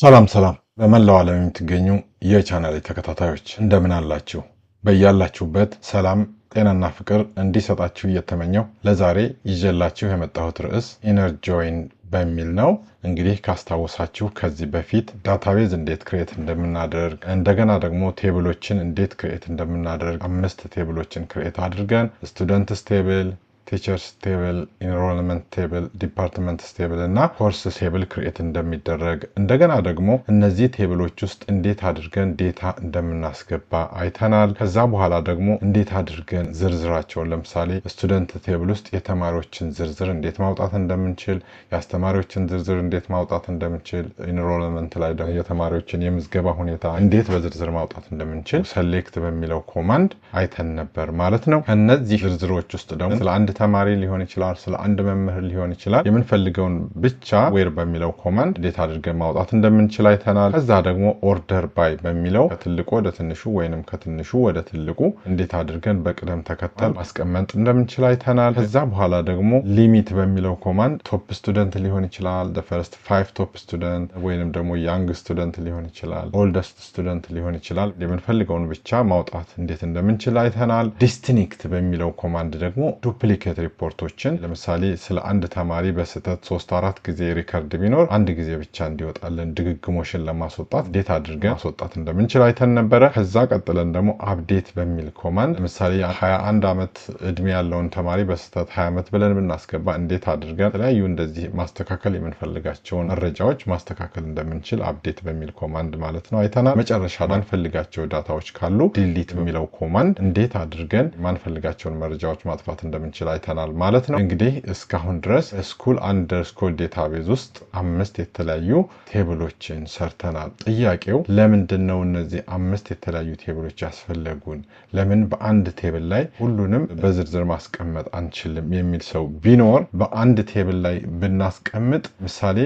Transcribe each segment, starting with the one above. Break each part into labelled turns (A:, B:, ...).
A: ሰላም ሰላም፣ በመላው ዓለም የምትገኙ የቻናሌ ተከታታዮች እንደምን አላችሁ? በያላችሁበት ሰላም፣ ጤናና ፍቅር እንዲሰጣችሁ እየተመኘሁ ለዛሬ ይዤላችሁ የመጣሁት ርዕስ inner join በሚል ነው። እንግዲህ ካስታወሳችሁ ከዚህ በፊት database እንዴት create እንደምናደርግ፣ እንደገና ደግሞ table ኦችን እንዴት create እንደምናደርግ፣ አምስት table ኦችን create አድርገን students table፣ teachers table፣ enrollment table፣ department table እና course table create እንደሚደረግ፣ እንደገና ደግሞ እነዚህ table ኦች ውስጥ እንዴት አድርገን data እንደምናስገባ አይተናል። ከዛ በኋላ ደግሞ እንዴት አድርገን ዝርዝራቸውን፣ ለምሳሌ student table ውስጥ የተማሪዎችን ዝርዝር እንዴት ማውጣት እንደምንችል፣ የአስተማሪዎችን ዝርዝር እንዴት ማውጣት እንደምንችል፣ enrollment ላይ ደግሞ የተማሪዎችን የምዝገባ ሁኔታ እንዴት በዝርዝር ማውጣት እንደምንችል select በሚለው command አይተን ነበር ማለት ነው። ከነዚህ ዝርዝሮች ውስጥ ደግሞ ስለ አንድ ተማሪ ሊሆን ይችላል፣ ስለ አንድ መምህር ሊሆን ይችላል። የምንፈልገውን ብቻ where በሚለው command እንዴት አድርገን ማውጣት እንደምንችል አይተናል። ከዛ ደግሞ order by በሚለው ከትልቁ ወደ ትንሹ ወይንም ከትንሹ ወደ ትልቁ እንዴት አድርገን በቅደም ተከተል ማስቀመጥ እንደምንችል አይተናል። ከዛ በኋላ ደግሞ limit በሚለው command top student ሊሆን ይችላል፣ first five top student ወይንም ደግሞ young student ሊሆን ይችላል፣ oldest student ሊሆን ይችላል። የምንፈልገውን ብቻ ማውጣት እንዴት እንደምንችል አይተናል። Distinct በሚለው command ደግሞ duplicate ሪፖርቶችን፣ ለምሳሌ ስለ አንድ ተማሪ በስህተት ሶስት አራት ጊዜ record ቢኖር አንድ ጊዜ ብቻ እንዲወጣልን ድግግሞሽን ለማስወጣት እንዴት አድርገን ማስወጣት እንደምንችል አይተን ነበረ። ከዛ ቀጥለን ደግሞ update በሚል command ለምሳሌ 21 ዓመት እድሜ ያለውን ተማሪ በስህተት 20 ዓመት ብለን ብናስገባ እንዴት አድርገን የተለያዩ እንደዚህ ማስተካከል የምንፈልጋቸውን መረጃዎች ማስተካከል እንደምንችል update በሚል command ማለት ነው አይተናል። መጨረሻ ማንፈልጋቸው data ዎች ካሉ delete በሚለው command እንዴት አድርገን ማንፈልጋቸውን መረጃዎች ማጥፋት እንደምንችል አይተናል ማለት ነው። እንግዲህ እስካሁን ድረስ school_database ውስጥ አምስት የተለያዩ table ኦችን ሰርተናል። ጥያቄው ለምንድን ነው እነዚህ አምስት የተለያዩ table ኦች ያስፈለጉን? ለምን በአንድ table ላይ ሁሉንም በዝርዝር ማስቀመጥ አንችልም የሚል ሰው ቢኖር፣ በአንድ table ላይ ብናስቀምጥ ምሳሌ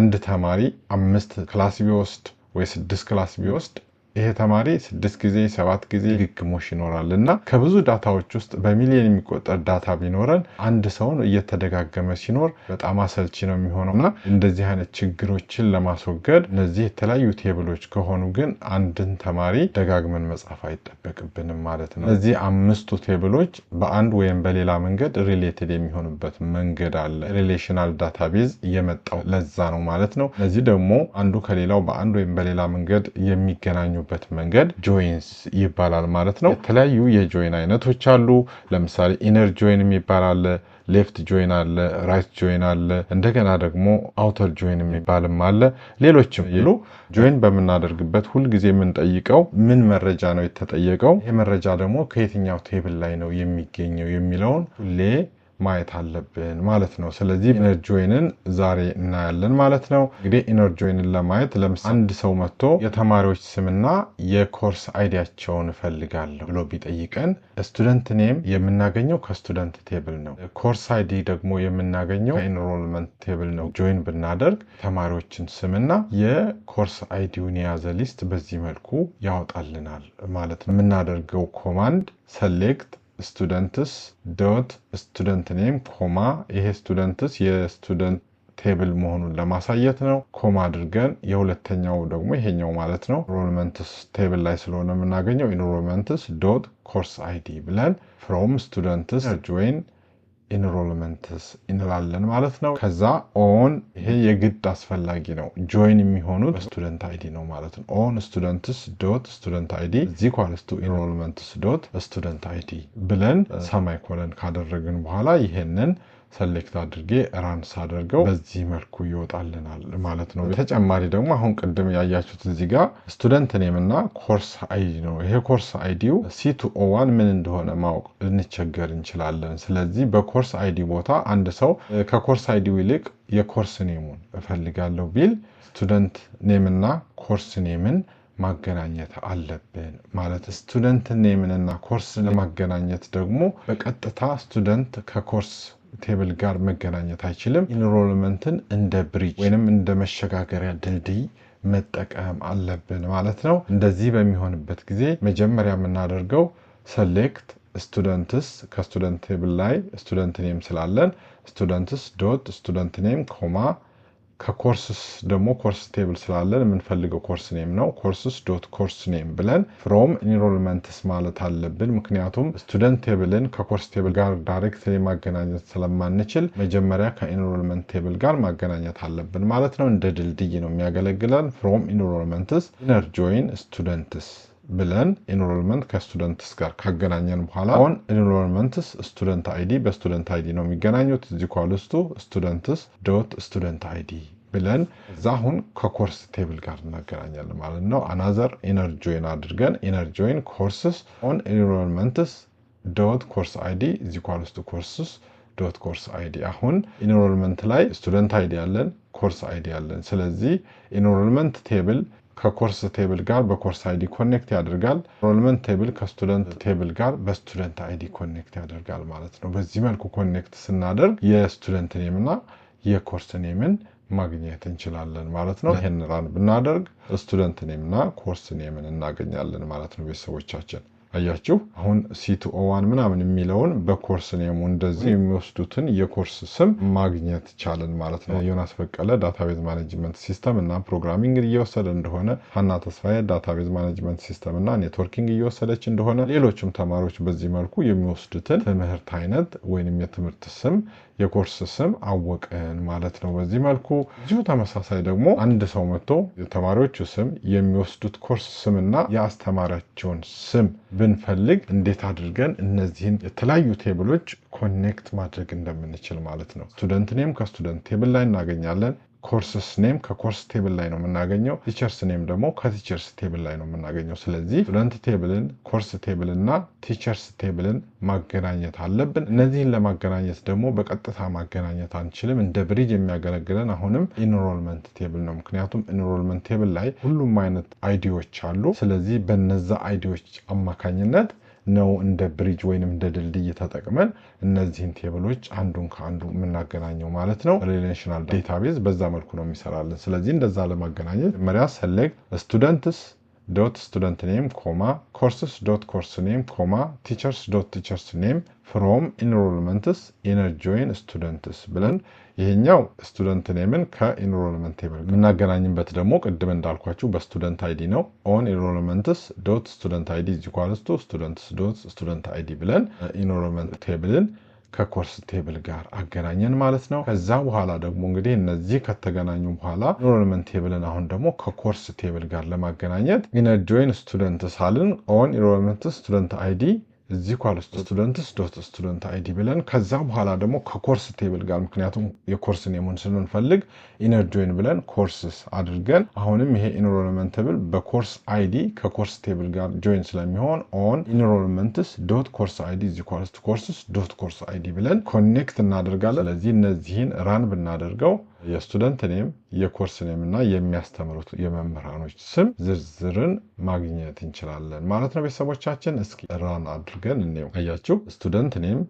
A: አንድ ተማሪ አምስት class ቢወስድ ወይ ስድስት class ቢወስድ ይሄ ተማሪ ስድስት ጊዜ፣ ሰባት ጊዜ ድግግሞሽ ይኖራል እና ከብዙ data ዎች ውስጥ በሚሊዮን የሚቆጠር data ቢኖረን አንድ ሰውን እየተደጋገመ ሲኖር በጣም አሰልቺ ነው የሚሆነው። እና እንደዚህ አይነት ችግሮችን ለማስወገድ እነዚህ የተለያዩ table ኦች ከሆኑ ግን አንድን ተማሪ ደጋግመን መጻፍ አይጠበቅብንም ማለት ነው። እነዚህ አምስቱ table ኦች በአንድ ወይም በሌላ መንገድ related የሚሆኑበት መንገድ አለ። Relational database የመጣው ለዛ ነው ማለት ነው። እነዚህ ደግሞ አንዱ ከሌላው በአንድ ወይም በሌላ መንገድ የሚገናኙበት መንገድ joins ይባላል ማለት ነው። የተለያዩ የ join አይነቶች አሉ። ለምሳሌ inner join የሚባል አለ፣ left join አለ፣ right join አለ፣ እንደገና ደግሞ outer join የሚባልም አለ። ሌሎችም አሉ። Join በምናደርግበት ሁልጊዜ የምንጠይቀው ምን መረጃ ነው የተጠየቀው፣ ይህ መረጃ ደግሞ ከየትኛው table ላይ ነው የሚገኘው የሚለውን ሁሌ ማየት አለብን ማለት ነው። ስለዚህ inner join ን ዛሬ እናያለን ማለት ነው። እንግዲህ inner join ን ለማየት ለምሳሌ አንድ ሰው መጥቶ የተማሪዎች ስምና የ course ID ያቸውን እፈልጋለሁ ብሎ ቢጠይቀን student name የምናገኘው ከ student table ነው። Course ID ደግሞ የምናገኘው ከ enrollment table ነው። Join ብናደርግ ተማሪዎችን ስምና የ course ID ውን የያዘ list በዚህ መልኩ ያወጣልናል ማለት ነው። የምናደርገው command select students dot student name comma፣ ይሄ students የ student table መሆኑን ለማሳየት ነው። Comma አድርገን የሁለተኛው ደግሞ ይሄኛው ማለት ነው፣ enrollments table ላይ ስለሆነ የምናገኘው enrollments dot course ID ብለን from students join enrollments እንላለን ማለት ነው። ከዛ on፣ ይሄ የግድ አስፈላጊ ነው። Join የሚሆኑት በ student ID ነው ማለት ነው። On students dot student ID is equals to enrollments dot student ID ብለን semicolon ካደረግን በኋላ ይሄንን select አድርጌ run ሳደርገው በዚህ መልኩ ይወጣልናል ማለት ነው። በተጨማሪ ደግሞ አሁን ቅድም ያያችሁት እዚህ ጋር student name እና course ID ነው። ይሄ course ID ው C2O1 ምን እንደሆነ ማወቅ ልንቸገር እንችላለን። ስለዚህ በ course ID ቦታ አንድ ሰው ከ course ID ው ይልቅ የ course name ኡን እፈልጋለሁ ቢል student name እና course name ን ማገናኘት አለብን ማለት። Student name ን እና ኮርስ ለማገናኘት ደግሞ በቀጥታ student ከ course table ጋር መገናኘት አይችልም። Enrollment ን እንደ bridge ወይንም እንደ መሸጋገሪያ ድልድይ መጠቀም አለብን ማለት ነው። እንደዚህ በሚሆንበት ጊዜ መጀመሪያ የምናደርገው select students፣ ከ student table ላይ student name ስላለን students dot student name comma ከ courses ደግሞ course table ስላለን የምንፈልገው course name ነው። courses dot course name ብለን from enrollments ማለት አለብን። ምክንያቱም student table ን ከ course table ጋር directly ማገናኘት ስለማንችል መጀመሪያ ከ enrollment table ጋር ማገናኘት አለብን ማለት ነው። እንደ ድልድይ ነው የሚያገለግለን። from enrollments inner join students ብለን enrollment ከ students ጋር ካገናኘን በኋላ on enrollments student ID፣ በ student ID ነው የሚገናኙት፣ is equals to students dot student ID ብለን እዛ አሁን ከ course table ጋር እናገናኛለን ማለት ነው። Another inner join አድርገን inner join courses on enrollments dot course ID is equals to courses dot course ID። አሁን enrollment ላይ student ID አለን፣ course ID አለን። ስለዚህ enrollment table ከ course table ጋር በ course ID connect ያደርጋል። Enrollment table ከ student table ጋር በ student ID connect ያደርጋል ማለት ነው። በዚህ መልኩ connect ስናደርግ የ student name እና የ course name ን ማግኘት እንችላለን ማለት ነው። ይህን run ብናደርግ student name እና course name ን እናገኛለን ማለት ነው። ቤተሰቦቻችን፣ አያችሁ፣ አሁን C2O1 ምናምን የሚለውን በ course name ኡ እንደዚህ የሚወስዱትን የኮርስ ስም ማግኘት ቻለን ማለት ነው። ዮናስ በቀለ database management system እና programming እየወሰደ እንደሆነ፣ ሀና ተስፋዬ database management system እና networking እየወሰደች እንደሆነ፣ ሌሎችም ተማሪዎች በዚህ መልኩ የሚወስዱትን ትምህርት አይነት ወይንም የትምህርት ስም፣ የኮርስ ስም አወቅን ማለት ነው። በዚህ መልኩ እዚሁ ተመሳሳይ ደግሞ አንድ ሰው መጥቶ የተማሪዎቹ ስም፣ የሚወስዱት ኮርስ ስምና የአስተማሪያቸውን ስም ብንፈልግ እንዴት አድርገን እነዚህን የተለያዩ table ኦች connect ማድረግ እንደምንችል ማለት ነው። Student name ከ student table ላይ እናገኛለን። Courses name ከ course table ላይ ነው የምናገኘው። Teachers name ደግሞ ከ teachers table ላይ ነው የምናገኘው። ስለዚህ student table ን፣ course table እና teachers table ን ማገናኘት አለብን። እነዚህን ለማገናኘት ደግሞ በቀጥታ ማገናኘት አንችልም። እንደ bridge የሚያገለግለን አሁንም enrollment table ነው። ምክንያቱም enrollment table ላይ ሁሉም አይነት ID ዎች አሉ። ስለዚህ በነዛ ID ዎች አማካኝነት ነው እንደ bridge ወይንም እንደ ድልድይ ተጠቅመን እነዚህን table ኦች አንዱን ከአንዱ የምናገናኘው ማለት ነው። Relational database በዛ መልኩ ነው የሚሰራልን። ስለዚህ እንደዛ ለማገናኘት መጀመሪያ select students dot student name comma courses dot course name comma teachers dot teachers name from enrollments inner join students ብለን፣ ይሄኛው student name ን ከ enrollment table የምናገናኝበት ደግሞ ቅድም እንዳልኳችሁ በ student ID ነው። On enrollments dot student ID equals to students dot student ID ብለን enrollment table ን ከ course table ጋር አገናኘን ማለት ነው። ከዛ በኋላ ደግሞ እንግዲህ እነዚህ ከተገናኙ በኋላ enrollment table ን አሁን ደግሞ ከ course table ጋር ለማገናኘት inner join students አልን፣ on enrollment student ID is equals students dot student ID ብለን፣ ከዛ በኋላ ደግሞ ከ course table ጋር፣ ምክንያቱም የ course name ኡን ስንፈልግ፣ inner join ብለን courses አድርገን፣ አሁንም ይሄ enrollment table በ course ID ከ course table ጋር join ስለሚሆን on enrollments dot course ID is equals courses dot course ID ብለን connect እናደርጋለን። ስለዚህ እነዚህን run ብናደርገው የ student name፣ የ course name እና የሚያስተምሩት የመምህራኖች ስም ዝርዝርን ማግኘት እንችላለን ማለት ነው። ቤተሰቦቻችን፣ እስኪ run አድርገን እንየው። አያችሁ፣ student name፣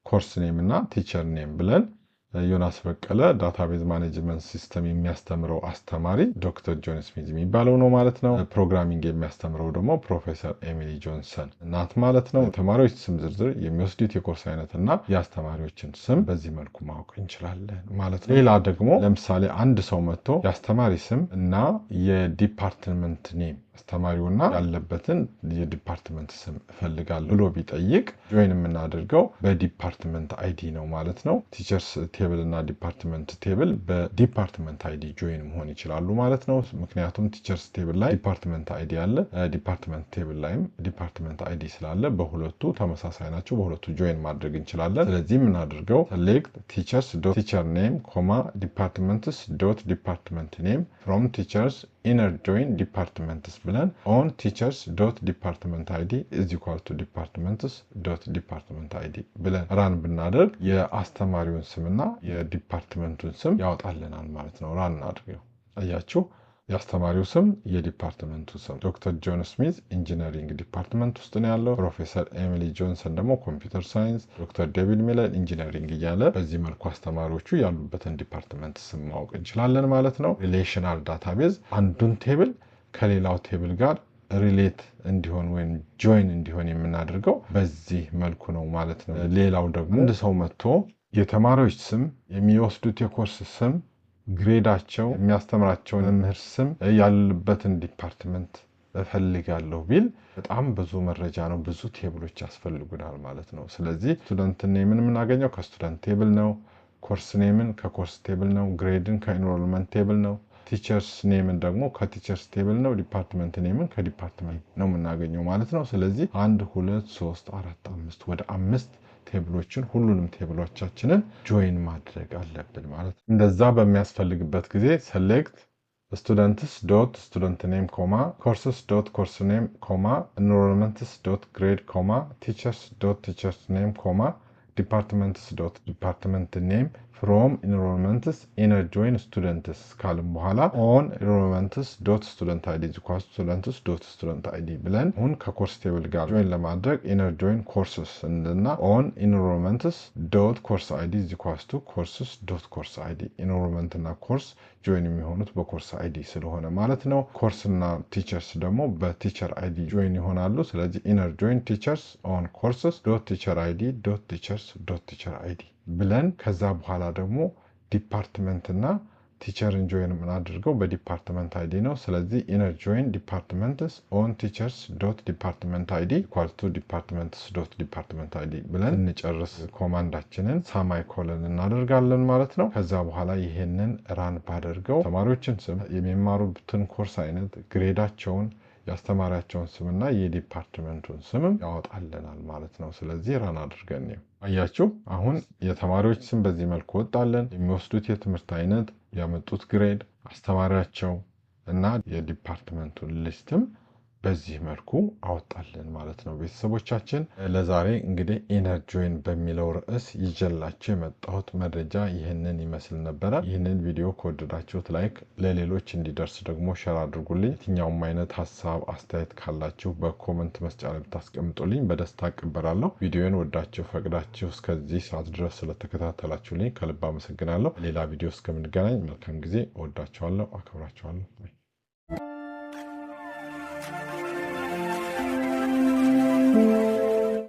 A: course name እና teacher name ብለን ዮናስ በቀለ database management system የሚያስተምረው አስተማሪ ዶክተር ጆን ስሚዝ የሚባለው ነው ማለት ነው። Programming የሚያስተምረው ደግሞ ፕሮፌሰር ኤሚሊ ጆንሰን ናት ማለት ነው። የተማሪዎች ስም ዝርዝር፣ የሚወስዱት የኮርስ አይነት እና የአስተማሪዎችን ስም በዚህ መልኩ ማወቅ እንችላለን ማለት ነው። ሌላ ደግሞ ለምሳሌ አንድ ሰው መጥቶ የአስተማሪ ስም እና የ department name፣ አስተማሪውና ያለበትን የ department ስም እፈልጋለሁ ብሎ ቢጠይቅ join የምናደርገው በ department ID ነው ማለት ነው። Teachers table እና department table በ department ID join መሆን ይችላሉ ማለት ነው። ምክንያቱም teachers table ላይ department ID አለ፣ department table ላይም department ID ስላለ በሁለቱ ተመሳሳይ ናቸው። በሁለቱ join ማድረግ እንችላለን። ስለዚህ የምናደርገው select teachers dot teacher name comma departments dot department name from teachers inner join departments ብለን on teachers dot department ID is equal to departments dot department ID ብለን run ብናደርግ የአስተማሪውን ስምና የ department ኡን ስም ያወጣልናል ማለት ነው። Run እናድርገው። አያችሁ፣ የአስተማሪው ስም፣ የ department ኡ ስም፣ ዶክተር ጆን ስሚዝ engineering department ውስጥ ነው ያለው። ፕሮፌሰር ኤሚሊ ጆንሰን ደግሞ computer science፣ ዶክተር ዴቪድ ሚለር engineering እያለ በዚህ መልኩ አስተማሪዎቹ ያሉበትን department ስም ማወቅ እንችላለን ማለት ነው። Relational database አንዱን table ከሌላው table ጋር relate እንዲሆን ወይም join እንዲሆን የምናደርገው በዚህ መልኩ ነው ማለት ነው። ሌላው ደግሞ አንድ ሰው መጥቶ የተማሪዎች ስም፣ የሚወስዱት የኮርስ ስም Grade ኣቸው፣ የሚያስተምራቸው መምህር ስም፣ ያሉበትን department እፈልጋለሁ ቢል በጣም ብዙ መረጃ ነው፣ ብዙ table ኦች ያስፈልጉናል ማለት ነው። ስለዚህ student name ን የምናገኘው ከ student table ነው። Course name ን ከ course table ነው። Grade ን ከ enrollment table ነው። Teachers name ን ደግሞ ከ teachers table ነው። Department name ን ከ department ነው የምናገኘው ማለት ነው። ስለዚህ አንድ፣ ሁለት፣ ሶስት፣ አራት፣ አምስት፣ ወደ አምስት table ኦችን ሁሉንም table ኦቻችንን join ማድረግ አለብን ማለት ነው። እንደዛ በሚያስፈልግበት ጊዜ select students dot student name comma courses dot course name comma enrollments dot grade comma teachers dot teachers name comma departments dot department name from enrollments inner join students ካልን በኋላ on enrollments dot student ID equals students dot student ID ብለን አሁን ከ course table ጋር join ለማድረግ inner join courses እና on enrollments dot course ID equals to courses dot course ID። Enrollment እና course join የሚሆኑት በ course ID ስለሆነ ማለት ነው። ኮርስ እና teachers ደግሞ በ teacher ID join ይሆናሉ። ስለዚህ inner join teachers on courses dot teacher ID dot teachers dot teacher ID ብለን ከዛ በኋላ ደግሞ department እና teacher ን join የምናደርገው በ department ID ነው። ስለዚህ inner join departments on teachers dot department ID equal to departments dot department ID ብለን እንጨርስ command ኣችንን semicolon እናደርጋለን ማለት ነው። ከዛ በኋላ ይሄንን run ባደርገው ተማሪዎችን ስም፣ የሚማሩትን ኮርስ አይነት፣ grade ኣቸውን፣ የአስተማሪያቸውን ስምና የ department ኡን ስምም ያወጣልናል ማለት ነው። ስለዚህ run አድርገን አያችሁ፣ አሁን የተማሪዎች ስም በዚህ መልኩ ወጣልን። የሚወስዱት የትምህርት አይነት፣ ያመጡት grade፣ አስተማሪያቸው እና የ department ኡን list ም በዚህ መልኩ አወጣልን ማለት ነው። ቤተሰቦቻችን፣ ለዛሬ እንግዲህ inner join በሚለው ርዕስ ይዤላችሁ የመጣሁት መረጃ ይህንን ይመስል ነበረ። ይህንን ቪዲዮ ከወደዳችሁት like፣ ለሌሎች እንዲደርስ ደግሞ share አድርጉልኝ። የትኛውም አይነት ሀሳብ አስተያየት ካላችሁ በ comment መስጫ ላይ ብታስቀምጡልኝ በደስታ እቀበላለሁ። ቪዲዮን ወዳችሁ ፈቅዳችሁ እስከዚህ ሰዓት ድረስ ስለተከታተላችሁልኝ ከልብ አመሰግናለሁ። ሌላ ቪዲዮ እስከምንገናኝ መልካም ጊዜ። እወዳችኋለሁ፣ አከብራችኋለሁ። Thank you.